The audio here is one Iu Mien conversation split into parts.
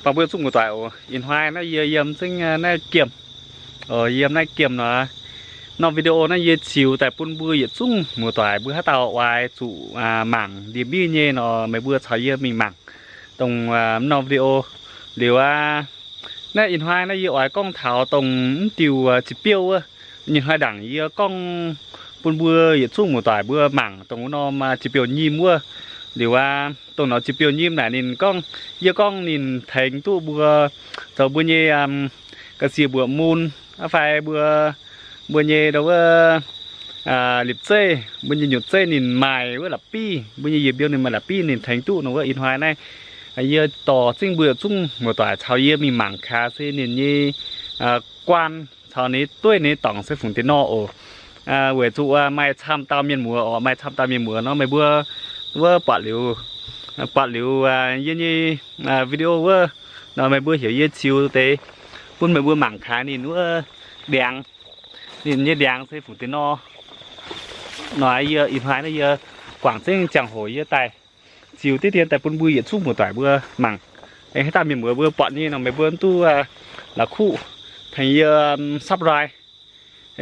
Mbuo zungv muoz-doic oc, ih hnoi naaiv yie yiem zengv naaiv Giemh. Yiem naaiv Giemh nor, norm video naaiv yie ziux daaih bun mbuo yietc zungv muoz-doic mbuo haaix dauh oix zuqc mangc ndie-mbiv nyei nor, meih mbuo caux yie mingh mangc dongh norm video. Liuz aqv, naaiv ih hnoi naaiv yie oix gorngv taux dongh mv diuh jiex-biouv wuov. Ih hnoi ndaangc yie gorngv bun mbuo yietc zungv muoz-doic mbuo mangc dongh wuov norm jiex-biouv nyim wuov. Liuz aqv, dongh norm jiex-biouv nyim naaic ninh gorngv, yie gorngv ninh tengx duqv mbuo zoux mbuo nyei ga'sie mbuoqc mun, fai mbuo, mbuo nyei ndau wuov lipc zeiv, mbuo nyei nyutc zeiv ninh maaih wuov la'biv, mbuo nyei yietc mbiouh ninh maaih la'biv ninh tengx duqv nor wuov. Ih hnoi naaiv yie dorh zengv mbuo yietc zungv muoz-doic caux yie mingh mangc gaax se ninh nyei guaan caux ninh dueiv ninh dorngc se fungc deix nor oc. Weic zuqc maaih camv dauh mienh muoz oc, maaih camv dauh mienh muoz nor meih mbuo wuov buatc liuz, buatc liuz yie nyei video wuov nor meih mbuo heuc yie ziux deix bun meih mbuo mangc gaax ninh wuov ndiangx, ninh nyei ndiangx se fungc deix nor. Nor yie ih hnoi naaiv yie guangc zengv ziangh hoc yie daaih ziux diqv dien daaih bun mbuo yietc zungv muoz-doic mbuo mangc. Aengx haaix dauh mienh muoz mbuo buatc nyei nor meih mbuo mv duqv la'kuqv tengx yie subscribe,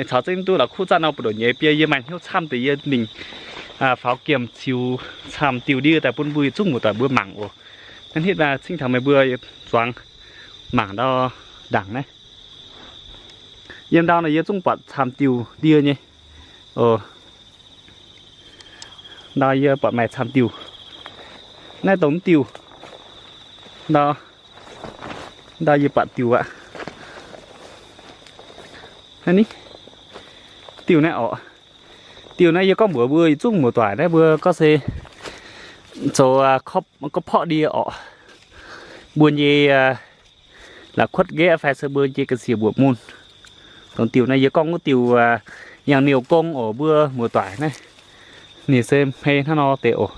caux zengv mv duqv la'kuqv zatv nor buoz-ndoqv nyei biei yie maaih hnyouv camv deix yie mingh faaux giemh ziux camv diuh ndie daaih bun mbuo yietc zungv muoz-doic mbuo mangc oc. Hnangv hitv cingv taux meih mbuo zuangx mangc ndau ndaangc naaiv. Yiem ndau nor yie zungv buatc camv diuh ndie nyei. Ndau yie buatc maaih camv diuh. Naaiv dongh mv diuh. Ndau, ndau yie buatc diuh aqv. Naaiv ni, diuh naaiv orqc. Diuh naaiv yie gorngv mbuox mbuo yietc zungv muoz-doic naaiv mbuo gorngv se zoux gorqv-porqv ndie orqc. Mbuo nyei la'kuotv nqaeqv fai se mbuo nyei ga'sie mbuoqc mun. Dongh diuh naaiv yie gorngv wuov diuh yangh niouh gong oc mbuo muoz-doic naaiv. Ninh se hmei hnangv nor deix oc.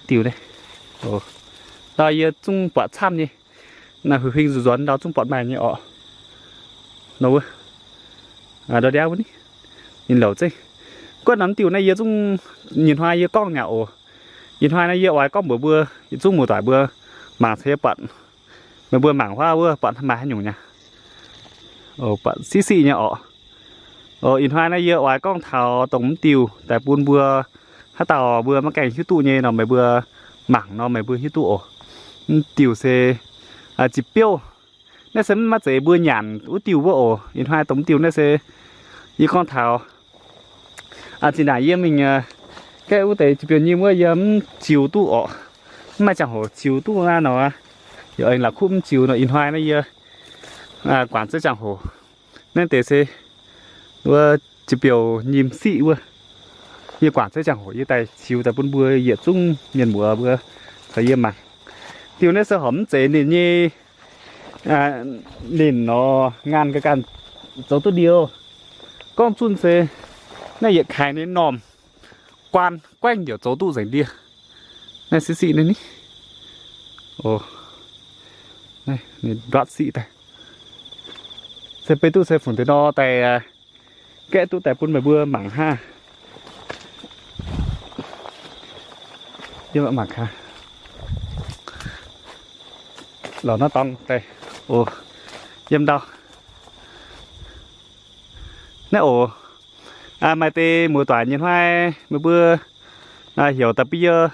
Diuh naaiv, ndau yie zungv buatc camv nyei. Naaiv huingx-huingx nzuonx ndau zungv buatc maaih nyei orqc. Nor wuov, ndau ndiangv wuov ni, ninh louc zengv. Guonv norm diuh naaiv yie zungv, nyei hnoi yie gorngv nyei oc. Ih hnoi naaiv yie oix gorngv mbuox mbuo yietc zungv muoz-doic mbuo mangc ceix buatc, meih mbuo mangc huaav wuov buatc maaih haaix nyungc nyei. Buatc siqv siqv nyei orqc. Ih hnoi naaiv yie oix gorngv taux dongh mv diuh daaih bun mbuo haaix dauh mbuo maiv gaengh hiuv duqv nyei nor meih mbuo mangc nor meih mbuo hiuv duqv oc. Mv diuh se jiex biouv. Naaiv se maiv zeiz mbuo nyanc wuov diuh wuov oc. Ih hnoi dongh mv diuh naaiv se yie gorngv taux zinh ndaangc yie mingh gaeqv wuov deix jiex biouv nyim wuov yie mv ziux duqv orqc. Mv maaih ziangh hoc ziux duqv aqv nor, yaac aengx la'kuqv mv ziux nor. Ih hnoi naaiv yie guangc zengv ziangh hoc. Naaiv deix se wuov jiex biouv nyim siqv wuov. Yie guangc zengv ziangh hoc yie daaih ziux daaih bun mbuo yietc zungv mienh muoz mbuo caux yie mangc. Diuh naaiv se horpc mv zeiz ninh nyei, ninh nor ngaanh ga'ganh zoux duqv ndie. Gorngv zunh se naaiv yietc kaaix nyei normh guaan guaengv yaac zoux duqv nzengc ndie. Naaiv siqv siqv naaiv ni, ninh ndortv siqv daaih. Se beiv duqv se fungc deix nor daaih gaeqv duqv daaih bun meih mbuo mangc hnangv. Yiem mangc gaax, lorz naaiv dorngx daaih, yiem ndau naaiv oc. Maaih deix muoz-doic nyei hnoi meih mbuo heuc da'biei,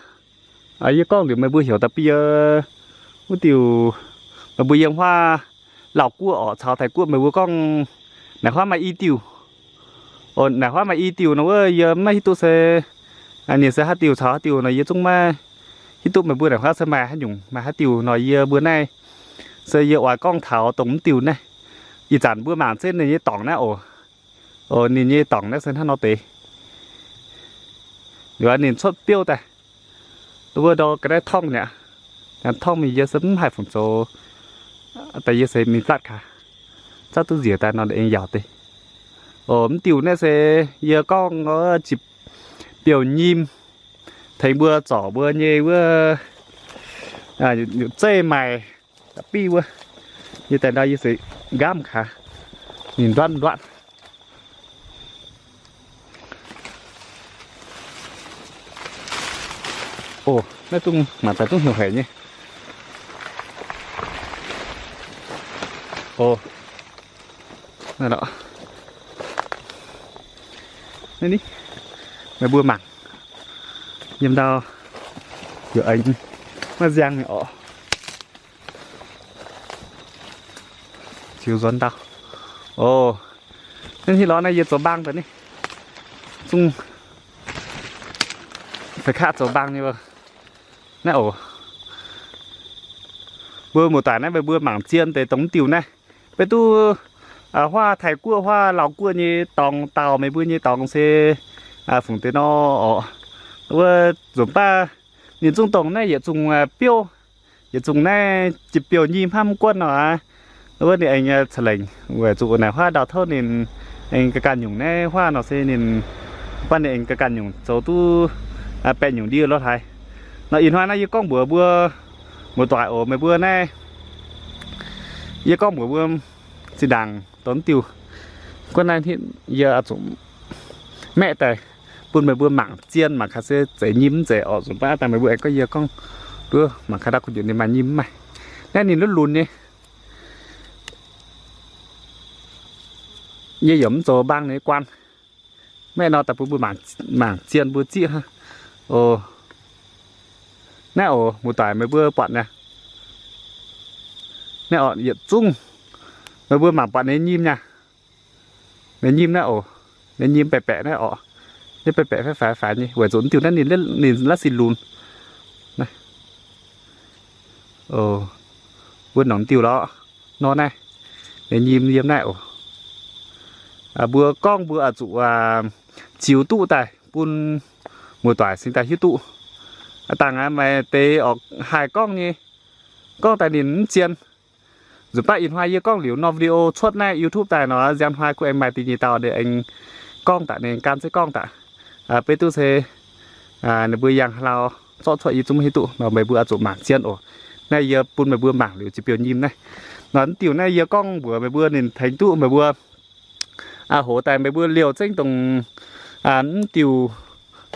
yie gorngv liuz meih mbuo heuc da'biei wuov diuc, meih mbuo yiem huaav Lauv guoqv orqc caux Taiv guoqv meih mbuo gorngv naaic huaav maaih i diuh. Naaic huaav maaih i diuh nor wuov yie maiv hiuv duqv se ninh se haaix diuh caux haaix diuh nor yie zungv maiv hiuv duqv meih mbuo naaic huaav se maaih haaix nyungc maaih haaix diuh nor yie mbuo naaiv se yie oix gorngv taux dongh mv diuh naaiv. Ih zanc mbuo mangc zengv ninh nyei dorngc naaiv oc. Ninh nyei dorngc naaiv se hnangv nor deix. Liuz ninh cuotv biouv daaih, wuov ndau ga'naaiv torngv mi'aqv. Torngv mingh yie se mv haih fungc zoux, daaih yie se mingh blatv gaax, zatv duqv nziec daaih nor aengx yaauc deix. Mv diuh naaiv se yie gorngv jiex biouv nyim, tengx mbuo zorc mbuo nyei wuov zeiv maaih da'biv wuov. Yie daaih ndau yie se nqaamv gaax, ninh nduatv nduatv. Naaiv zungv mangc daaih zungv heuc haic nyei. O, naaiv ni, meih mbuo mangc, yiem ndau yaac aengx maiv nziang nyei orqc. Ziux nzuonx ndau. O, naaiv hitv lorz naaiv yie zoux mbaang daaih ni, zungv fai kaqv zoux mbaang nyei naaiv oc. Mbuo muoz-doic naaiv meih mbuo mangc zien deix dongh mv diuh naaiv. Beiv duqv huaav Taiv Guoqv, huaav Laauv Guoqv nyei dorngx, dauh meih mbuo nyei dorngx se fungc deix nor orqc. Wuov nzunc baav ninh zungv dongh naaiv yietc zungh biouv, yietc zungh naaiv jiex biouv nyim hnamv guonv nor aqv. Wuov ninh aengx ca'lengc weic zuqc naaic huaav ndau touv ninh aengx ga'ganh nyungc naaiv huaav nor se ninh, baav ninh aengx ga'ganh nyungc zoux duqv baeqc nyungc ndie lorz haaix. Nor ih hnoi naaiv yie gorngv mbuox mbuo muoz-doic oc, meih mbuo naaiv, yie gorngv mbuox mbuo zinh ndaangc dongh diuh guonv naaiv hitv yie oix zuqc maeqv daaih bun meih mbuo mangc zien mangc gaax se zeiz nyim mv zeiz orqc. Nzunc baav daaih meih mbuo aengx gorngv yie gorngv duqv mangc gaax ndau kuv njiec ninh maaih nyim mv maaih. Naaiv ninh lunx lunx nyei. Yie yaac mv zoux mbaang nyei guaan. Maeqv nor daaih bun mbuo mangc zien mbuo zieqv hnangv. O, naaiv oc, muoz-doic meih mbuo buatc naaiv. Naaiv oc, yietc zungv meih mbuo mangc buatc ninh nyim nyei. Ninh nyim naaiv oc, ninh nyim baeqc baeqc naaiv oc. Ninh baeqc baeqc faix faix faix nyei weic zuqc diuh naaiv ninh, ninh laav sin lunx. Wuov nongc diuh lorz nor naaiv, ninh nyim yiem naaiv oc. Mbuo gorngv mbuo oix zuqc ziux duqv daaih bun muoz-doic cingx daaih hiuv duqv. Aa dangh aac maaih deix oc haih gorngv nyei, gorngv daaih ninh mv zien. Nzunc baav ih hnoi yie gorngv liuz norm video cuotv naaiv YouTube daaih nor, nziang hnoi kuv aengx maaih deix nyei dauh ninh aengx gorngv daaih, ninh gan zeiv gorngv daaih. Beiv duqv se ninh mbuo yangh haaix lauh zorqv cuotv yie zungv maiv hiuv duqv nor, meih mbuo oix zuqc mangc zien oc. Naaiv yie bun meih mbuo mangc liuz jiex biouv nyim naaiv. Nor diuh naaiv yie gorngv mbuox meih mbuo ninh tengx duqv meih mbuo aa, hoz daaih meih mbuo liouh zengv dongh mv diuh,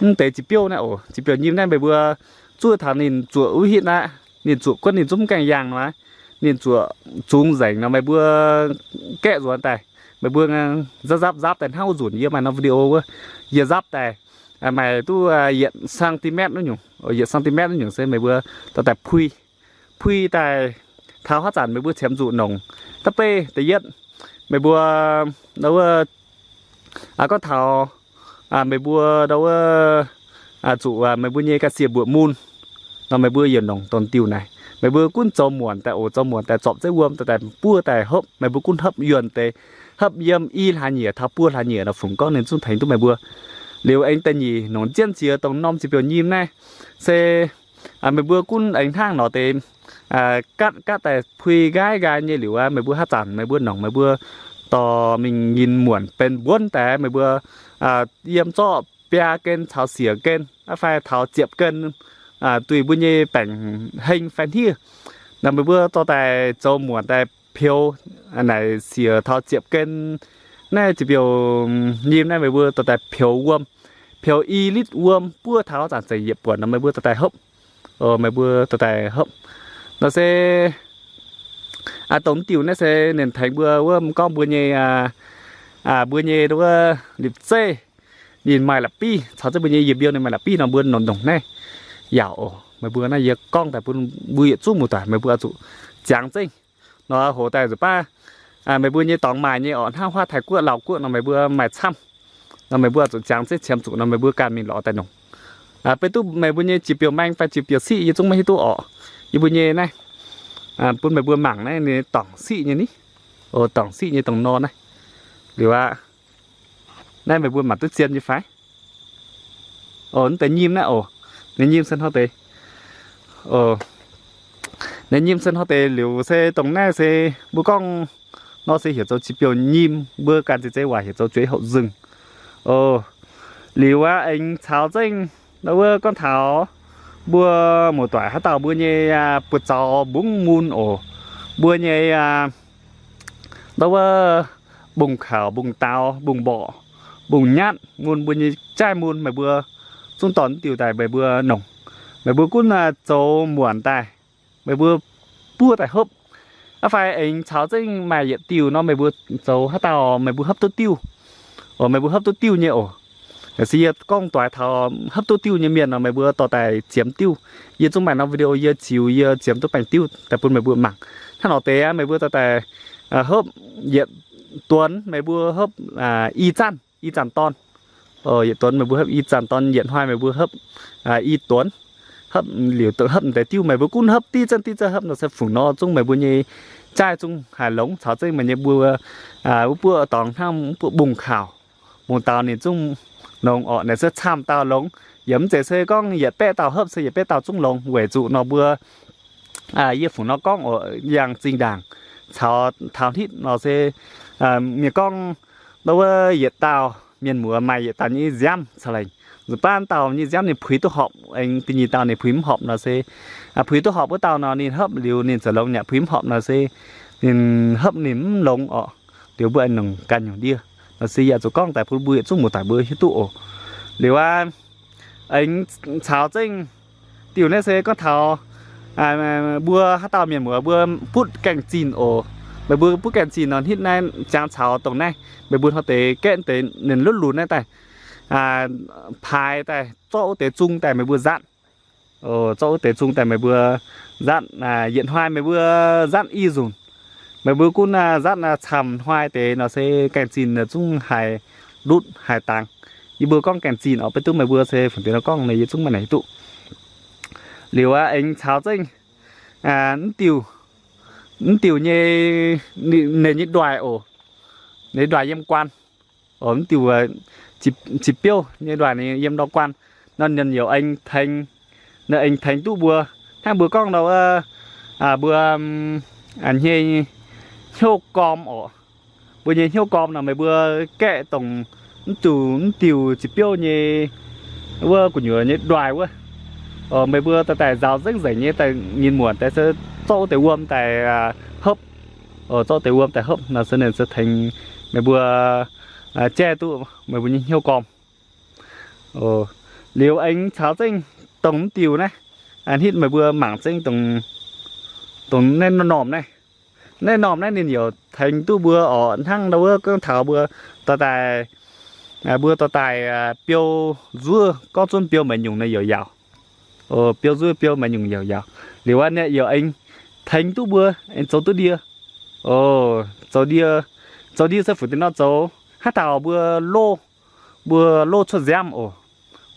mv deix jiex biouv naaiv oc, jiex biouv nyim naaiv meih mbuo zuov taux ninh zuoqc wuov hitv aqv. Ninh zuoqc guonv ninh zungv gaengh yangh nor, ninh zuoqc zungx nzengc nor meih mbuo gaeqv nzuonx daaih, meih mbuo nzapv nzapv nzapv daaih hnangv wuov nzunc yie maaih norm video wuov, yie nzapv daaih maaih duqv yietc centimeter wuov nyungc, yietc centimeter wuov nyungc se meih mbuo dorh daaih pui, pui daaih taux haav zanc meih mbuo qiemx zuqc nongc. Da'beiv da'yietv, meih mbuo ndau wuov, gorngv taux meih mbuo ndau wuov zuqc meih mbuo nyei ga'sie mbuoqc mun nor, meih mbuo yaac nongc dongh diuh naaic. Meih mbuo gunv zoux muonc daaih oc, zoux muonc daaih zorpc zeiv wuom daaih, daaih buov daaih hopv, meih mbuo gunv hopv yuonh deix, hopv yiem i hlaax nyieqc taux buo hlaax nyieqc nor, fungc gorngv ninh zungv tengx duqv meih mbuo. Liuz aengx da'nyeic nongc jienv ziex dongh norm jiex biouv nyim naaiv se meih mbuo gunv aengx hnangv nor deix gaatv gaatv daaih pui nqaai nqaai nyei liuz aqv, meih mbuo haav zanc meih mbuo nongc meih mbuo dorh mingh nyinh muonc benx mbuonv daaih, meih mbuo yiem zorqv biaa gen caux siec gen fai taux ziepc gen, duih mbuo nyei baengc heng fai hniev nor, meih mbuo dorh daaih zoux muonc daaih peux naaic siec taux ziepc gen naaiv jiex biouv nyim naaiv, meih mbuo dorh daaih peux wuom, peux i litv wuom buov taux zanc zengc yietc buonc nor, meih mbuo dorh daaih hopv. Meih mbuo dorh daaih hopv nor se dongh diuh naaiv se ninh tengx mbuo wuov gorngv mbuo nyei, mbuo nyei wuov lipc zeiv ninh maaih la'biv, caux zengv mbuo nyei yie mbiouh ninh maaih la'biv nor, mbuo nongc nongc naaiv yaac oc. Meih mbuo naaiv yie gorngv daaih bun mbuo yietc zungv muoz-doic meih mbuo oix zuqc ziangx zengv nor, hoz daaih nzunc baav meih mbuo nyei dorngx maaih nyei orqc, hnangv huaav Taiv Guoqv, Laauv Guoqv nor, meih mbuo maaih camv nor, meih mbuo oix zuqc ziangx zengv qiemx zuqc nor, meih mbuo ganh mingh lorz daaih nongc. Beiv duqv meih mbuo nyei jiex biouv maeng fai jiex biouv siqv yie zungv maiv hiuv duqv orqc. Yie mbuo nyei naaiv bun meih mbuo mangc naaiv ninh dorngc siqv nyei ni. Dorngc siqv nyei dongh nor naaiv. Liuz aqv, naaiv meih mbuo mangc duqv zien nyei fai? Mv deix nyim naaiv oc, ninh nyim se hnangv deix. Ninh nyim se hnangv deix liuz se dongh naaiv se mbuo gorngv nor se heuc zoux jiex biouv nyim, mbuo ganh zeix zeix waac heuc zoux jueiz hopv nzungh. Liuz aqv, aengx caux zengv ndau wuov gorngv taux mbuo muoz-doic haaix dauh mbuo nyei buoz-zaux mbungv mun oc, mbuo nyei ndau wuov mbungv kaux, mbungv daaux, mbungv mborqc, mbungv nyatv mun, mbuo nyei jaaiv mun, meih mbuo zungv dorh diuh daaih meih mbuo nongc. Meih mbuo gunv zoux muonc daaih, meih mbuo buov daaih hopv. Aa fai aengx caux zengv maaih yietc diuh nor meih mbuo zoux haaix dauh meih mbuo hopv duqv diuh. Oc, meih mbuo hopv duqv diuh nyei oc. Naaic se yie gorngv doix taux hopv duqv diuh nyei mienh nor meih mbuo dorh daaih ziemx diuh. Yie zungv maaih norm video yie ziux yie ziemx duqv baengh diuh daaih bun meih mbuo mangc. Hnangv nor deix aqv, meih mbuo dorh daaih hopv yietc duonx meih mbuo hopv i zanc, i zanc dorn. Yietc duonx meih mbuo hopv i zanc dorn, yietc hnoi meih mbuo hopv i duonx. Hopv liuz hopv deix diuh meih mbuo gunv hopv diqv zanc diqv zanc hopv nor se fungc nor zungv meih mbuo nyei jaaix zungv haih longx caux zengv meih nyei mbuo wuov buoqv dorngx hnangv mv buoqv mbungv kaux. Mbungv dauh ninh zungv longx orqc, naaic se camv dauh longx. Yaac mv zeiz se gorngv yietc baeqv dauh hopv se yietc baeqv dauh zungv longx weic zuqc nor mbuo yie fungc nor gorngv oc, yangh zinh ndaangc caux taux hnitv nor se mienh gorngv nor wuov yietc dauh mienh muoz maaih yietc dauh nyei nziaamv ca'lengc. Nzunc baav dauh nyei nziaamv ninh puix duqv horpc, aengx da'nyeic dauh ninh puix mv horpc nor se, puix duqv horpc wuov dauh nor ninh hopv liuz ninh ziouc longx nyei, puix mv horpc nor se ninh hopv ninh mv longx orqc. Liuz mbuo aengx nongc ganh nyungc ndie. Nor se yie zuqc gorngv daaih bun mbuo yietc zungv muoz-doic mbuo hiuv duqv oc. Liuz aqv, aengx caux zengv diuh naaiv se gorngv taux mbuo haaix dauh mienh muoz mbuo butv gaengh zinh oc. Meih mbuo butv gaengh zinh nor hnitv naaiv ziangx caux dongh naaiv meih mbuo hnoi deix gaeqv deix ninh lunv lunx naaiv daaih paaix daaih zorqv wuov deix zung daaih meih mbuo nzatv. Zorqv wuov deix zung daaih meih mbuo nzatv. Yietc hnoi meih mbuo nzatv i nzunc. Meih mbuo gunv nzatv camv hnoi deix nor se gaengh zinh zungv haih ndutv haih dangx. Yie mbuo gorngv gaengh zinh orqc, beiv duqv meih mbuo se fungc deix nor gorngv nor yie zungv maiv naaic hiuv duqv. Liuz aqv, aengx caux zengv mv diuh, mv diuh nyei, ninh nyei ndoih oc. Ninh ndoih yiem guaan. Mv diuh ziepc biouv nyei ndoih ninh yiem ndau guaan. Nor ninh youc aengx tengx, ninh aengx tengx duqv mbuo. Hnangv mbuo gorngv nor wuov, mbuo nyei hnyouv gorm oc. Mbuo nyei hnyouv gorm nor meih mbuo gaeqv dongh mv diuh, mv diuh ziepc biouv nyei wuov gu'nyuoz nyei ndoih wuov. Meih mbuo daaih daaih nzaaux nzengc nzengc nyei daaih ngin muonc daaih se zorqv wuov deix wuom daaih hopv. Zorqv deix wuom daaih hopv nor se ninh se tengx meih mbuo jaiv duqv meih mbuo nyei hnyouv gorm. Liuz aengx caux zengv dongh mv diuh naaiv, hnitv meih mbuo mangc zengv dongh naaiv normh naaiv. Naaiv normh naaiv ninh youc tengx duqv mbuo oc. Hnangv ndau wuov gorngv taux mbuo dorh daaih, mbuo dorh daaih biou nzuov, gorngv zunv biou maengx nyungc naaiv youc yaauc. Biou nzuov biou maengx nyungc youc yaauc. Liuz aqv, ninh youc aengx tengx duqv mbuo aengx zoux duqv ndie. Zoux ndie, zoux ndie se fungc deix nor zoux. Haaix dauh mbuo loz, mbuo loz cuotv nziaamv oc.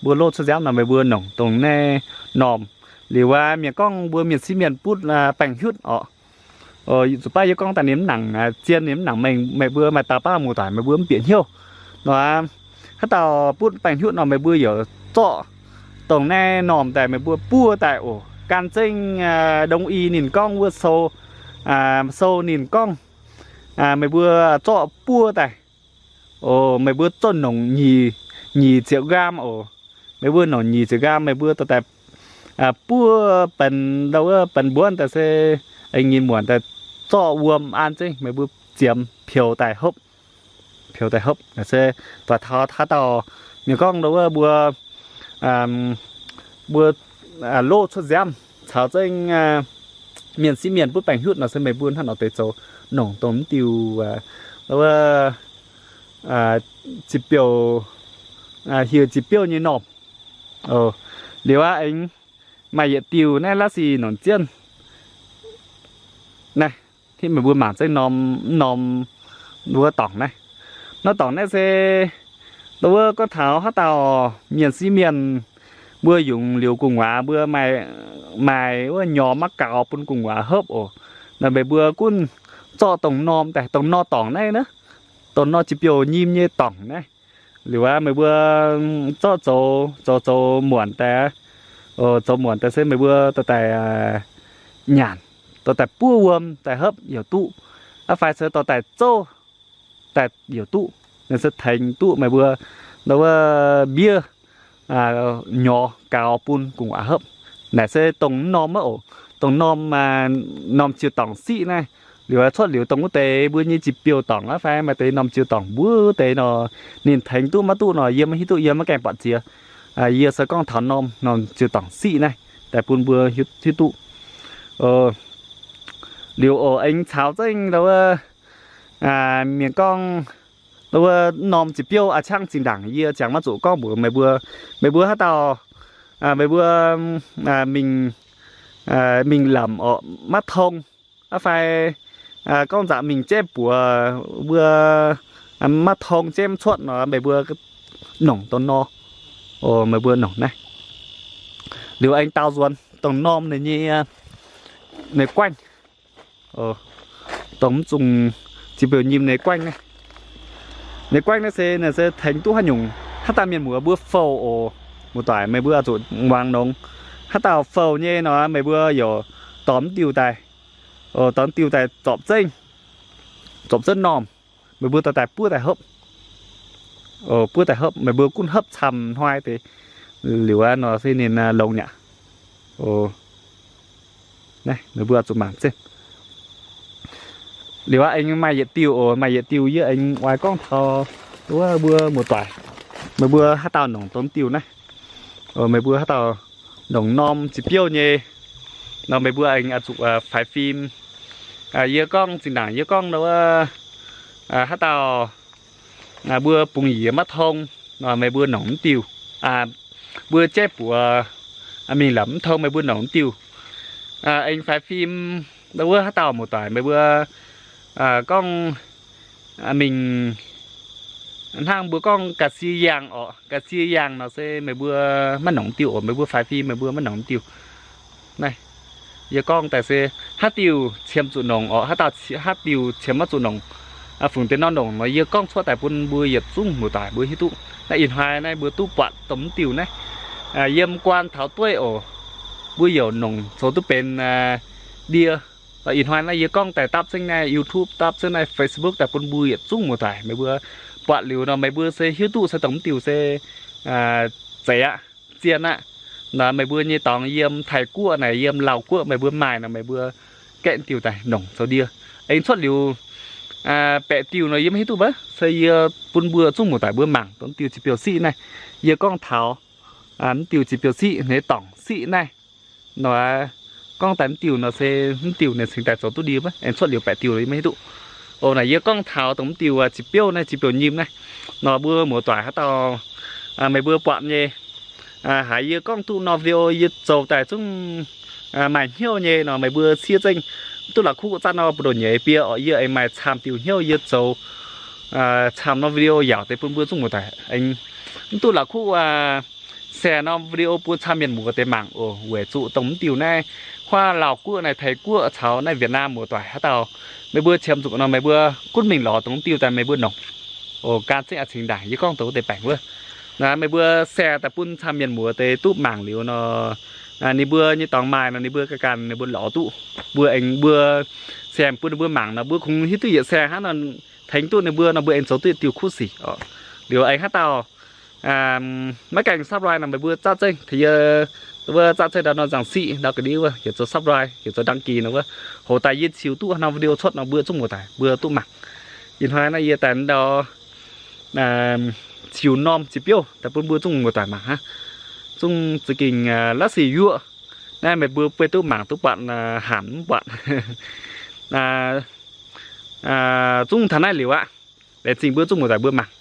Mbuo loz cuotv nziaamv nor meih mbuo nongc dongh naaiv normh. Liuz aqv, mienh gorngv mbuo mienh sieqv mienh butv baengh hiuv orqc. Zuqc baav yie gorngv daaih ninh mv nangc zien, ninh mv nangc mengh, meih mbuo maaih dauh baav muoz-doic meih mbuo mv bieqc hnyouv nor, haaix dauh butv baengh hiuv nor meih mbuo youc zorqv dongh naaiv normh daaih meih mbuo buov daaih oc. Gan zengv đông y ninh gorngv wuov sou, sou ninh gorngv, meih mbuo zorqv buov daaih. Meih mbuo zorqv nongc nyic, nyic ziepc nqaam oc. Meih mbuo nongc nyic ziepc nqaam meih mbuo dorh daaih buov benx ndau wuov benx mbuonv daaih se aengx ngin muonc daaih zorqv wuom an zengv meih mbuo ziemx peux daaih hopv. Peux daaih hopv naaic se doix taux haaix dauh mienh gorngv ndau wuov mbuo, mbuo loz cuotv nziaamv caux zengv mienh sieqv mienh butv baengh hiuv nor se meih mbuo hnangv nor deix zoux nongc dongh mv diuh, ndau wuov, ziepc biouv, hieh ziepc biouv nyei normh. Liuz aqv, aengx maaih yietc diuh naaiv la'sic nongc jienv naaiv, hnangv meih mbuo mangc zengv norm, norm wuov dorngc naaiv. Norm dorngc naaiv se ndau wuov gorngv taux haaix dauh mienh sieqv mienh mbuo yungz liuz gu'nguaaz mbuo maaih, maaih wuov nyorx maiv gaux bun gu'nguaaz hopv oc. Naaic meih mbuo gunv zorqv dongh norm daaih, dongh norm dorngc naaiv, dongh norm ziepc biouv nyim nyei dorngc naaiv. Liuz aqv, meih mbuo zorqv zoux, zoux, zoux muonc daaih, zoux muonc daaih se meih mbuo dorh daaih nyanc, dorh daaih buov wuom daaih hopv youc duqv. Aqv fai se dorh daaih zouv daaih youc duqv. Naaiv se tengx duqv meih mbuo ndau wuov mbiev nyorx gaux bun gu'nguaaz hopv. Naaic se dongh norm aqv oc. Dongh norm, norm ziouc dorngc siqv naaiv. Liuz cuotv liuz dongh wuov deix mbuo nyei ziepc biouv dorngc aqv fai maaih deix norm ziouc dorngc mbuo deix nor, ninh tengx duqv maiv duqv nor yie maiv hiuv duqv, yie maiv gaengh buatc ziex. Yie se gorngv taux norm, norm ziouc dorngc siqv naaiv daaih bun mbuo hiuv duqv. Liuz oc, aengx caux zengv wuov mienh gorngv, wuov norm ziepc biouv a'ciangv zinh ndaangc yie ziangx maiv zuqc gorngv mbuox meih mbuo, meih mbuo haaix dauh, meih mbuo mingh, mingh lamc oc maiv tong, aa fai gorngv nzangc mingh jaiv buoz mbuo maiv tong jaiv mv cuotv nor, meih mbuo nongc dongh nor. Meih mbuo nongc naaiv. Liuz aengx daaux nzuonx dongh norm ninh nyei, ninh guaengv, dongh mv zungh ziepc biouv nyim ninh guaengv naaiv. Ninh guaengv naaiv se, naaiv se tengx duqv haaix nyungc, haaix dauh mienh muoz mbuo fouh oc, muoz-doic meih mbuo oix zuqc muangx nongx. Haaix dauh fouh nyei nor, meih mbuo yaac dorh mv diuh daaih, dorh mv diuh daaih zorpc zengv, zorpc zengv normh, meih mbuo dorh daaih buov daaih hopv. Buov daaih hopv, meih mbuo gunv hopv camv hnoi deix, liuz aqv nor se ninh longx nyei aqv. Naaiv meih mbuo oix zuqc mangc zengv. Liuz aqv, aengx maaih yietc diuh oc, maaih yietc diuh yie aengx oix gorngv taux wuov mbuo muoz-doic, meih mbuo haaix dauh nongc dongh diuh naaiv, meih mbuo haaix dauh nongc norm ziepc biouv nyei nor, meih mbuo aengx oix zuqc faix fim. Yie gorngv zinh ndaangc yie gorngv wuov, haaix dauh mbuo bungx yiez maiv tong nor, meih mbuo nongc mv diuh. Mbuo jaiv buoz mingh lamc mv tong, meih mbuo nongc mv diuh. Aengx faix fim wuov haaix dauh muoz-doic meih mbuo gorngv mingh hnangv mbuo gorngv ga'sie yangh oc, ga'sie yangh nor se meih mbuo maiv nongc diuh oc, meih mbuo faix fim meih mbuo maiv nongc diuh. Naaiv yie gorngv daaih se haaix diuh qiemx zuqc nongc oc, haaix dauh, haaix diuh qiemx maiv zuqc nongc, fungc deix nor nongc nor yie gorngv cuotv daaih bun mbuo yietc zungv muoz-doic mbuo hiuv duqv. Naaiv ih hnoi naaiv mbuo duqv buatc dongh mv diuh naaiv yiem guaan taux dueiv oc. Mbuo youc nongc zoux duqv benx ndie. Ih hnoi naaiv yie gorngv daaih dapv zengv naaiv YouTube, dapv zengv naaiv Facebook daaih bun mbuo yietc zungv muoz-doic meih mbuo buatc liuz nor, meih mbuo se hiuv duqv se dongh mv diuh se zeiz aqv, zien aqv. Nor meih mbuo nyei dorngx yiem Taiv-Guoqv naaic, yiem Laauv-Guoqv meih mbuo maaih nor, meih mbuo gaeqv diuh daaih nongc zoux ndie. Aengx cuotv liuz baeqc diuh nor yie maiv hiuv duqv maiv, se yie bun mbuo zungv muoz-doic mbuo mangc dongh diuh ziepc biouv siqv naaiv. Yie gorngv taux mv diuh ziepc biouv siqv nyei dorngc siqv naaiv nor, gorngv daaih mv diuh nor se mv diuh ninh cingx daaih zoux duqv ndie maiv. Aengx cuotv liuz baeqc diuh nor yie maiv hiuv duqv. Oc, naaic yie gorngv taux dongh mv diuh ziepc biouv naaiv, ziepc biouv nyim naaiv nor, mbuo muoz-doic haaix dauh meih mbuo buatc nyei, haiz yie gorngv duqv nor video yie zoux daaih zungv maaih hnyouv nyei nor, meih mbuo siev zengv. Mv duqv la'kuqv zatv nor buoz-ndoqv nyeiz biei oc, yie aengx maaih camv diuh hnyouv yie zoux camv nor video yaauc deix bun mbuo zungv muoz-doic. Aengx mv duqv la'kuqv share norm video bun camv mienh muoz deix mangc oc. Weic zuqc dongh mv diuh naaiv huaav Laauv-Guoqv naaiv, Taiv-Guoqv caux naaiv Việt Nam muoz-doic haaix dauh meih mbuo qiemx zuqc nor, meih mbuo gunv mingh lorz dongh mv diuh daaih meih mbuo nongc. Oc, gan zengv a'cingx ndaangc yie gorngv dongh wuov deix baengc wuov. Naaiv meih mbuo share daaih bun camv mienh muoz deix duqv mangc liuz nor, ninh mbuo nyei dorngx maaih nor ninh mbuo ganh ganh ninh mbuo lorz duqv. Mbuo aengx mbuo share bun ninh mbuo mangc nor mbuo kungx hiuv duqv yietc share hnangv nor, tengx duqv ninh mbuo nor mbuo aengx zoux duqv yietc diuh kuv sic oc. Liuz aengx haaix dauh maiv gaengh subscribe nor meih mbuo zatv zengv taux yie wuov, zatv zengv ndau nor nzangc siqv ndau ga'ndiev wuov, heuc zoux subscribe, heuc zoux đăng ký nor wuov. Hoc daaih yie ziux duqv norm video cuotv nor mbuo zungv muoz-doic mbuo duqv mangc. Ih hnoi naaiv yie daaih ndau ziux norm ziepc biouv daaih bun mbuo zungv muoz-doic mangc hnangv. Zungv za'gengh la'sic yuoqv. Naaiv meih mbuo bueix duqv mangc duqv buatc, hanc mv buatc. Zungv taux naaiv liuz aqv. Laengz zingh mbuo zungv muoz-doic mbuo mangc.